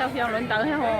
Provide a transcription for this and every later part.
Tau xyoo lawv ntawd thiab ho.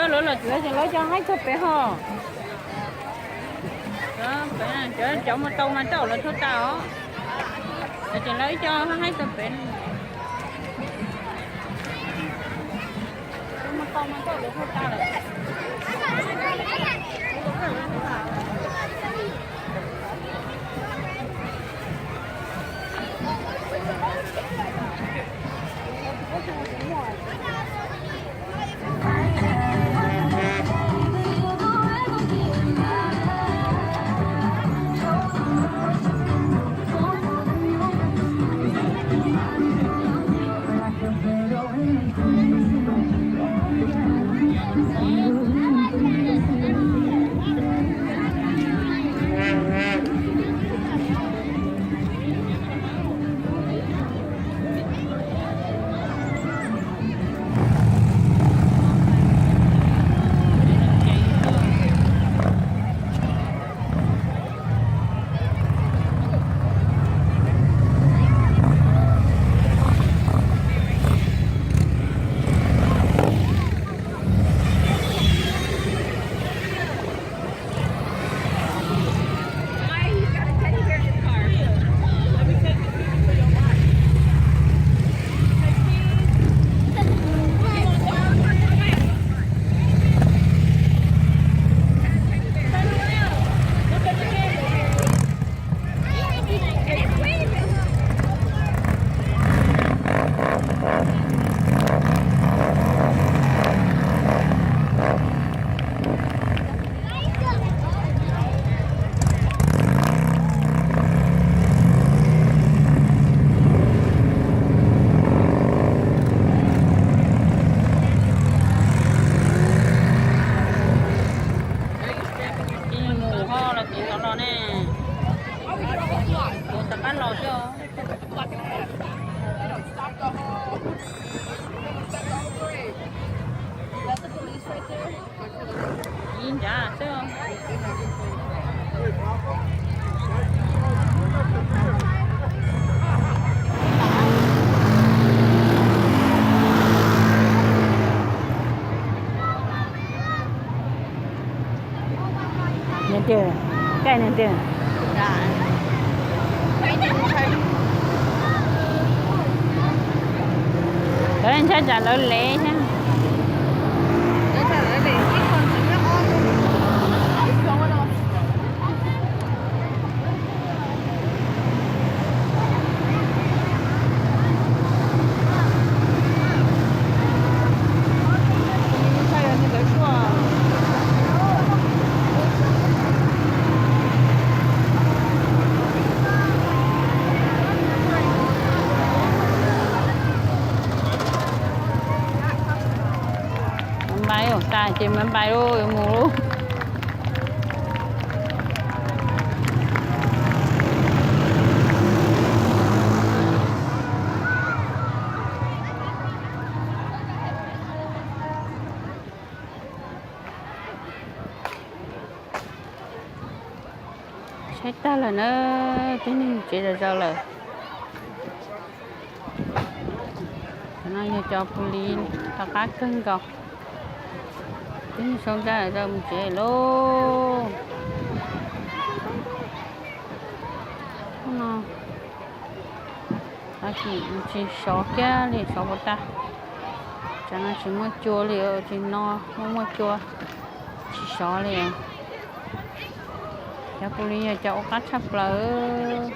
Lawv los txog ces lawv cov haib txog pem ho. Cov mus tau mas coj lawv thauj tas os. Ces lawv ib co haib txog pem. Mus tau mas coj lawv thauj tas lawm. Mus ho los txiv ntawd los ne. Tus rov qab los xwb. Ib nrad xwb. Niam twg? Caij niam twg? Lawv ntshai tsam lawv lev thiab. Npais tas ces mas npais lauj, yuav mus lauj. Tshaib tag lawm na, tib neeg mus tsev zom zaws lawm. Cov no yog cov pus lis rov qab kawg nkaus. Tib neeg sau ntsaj zom zaws mus tsev lauj. Hnub no tsis sov kiag li, sov puas tag. Tsam no tsis muaj cua li, tsis no muaj muaj cua, tsis sov li. Cov pus lis yog cov ua qab tshaj plaws.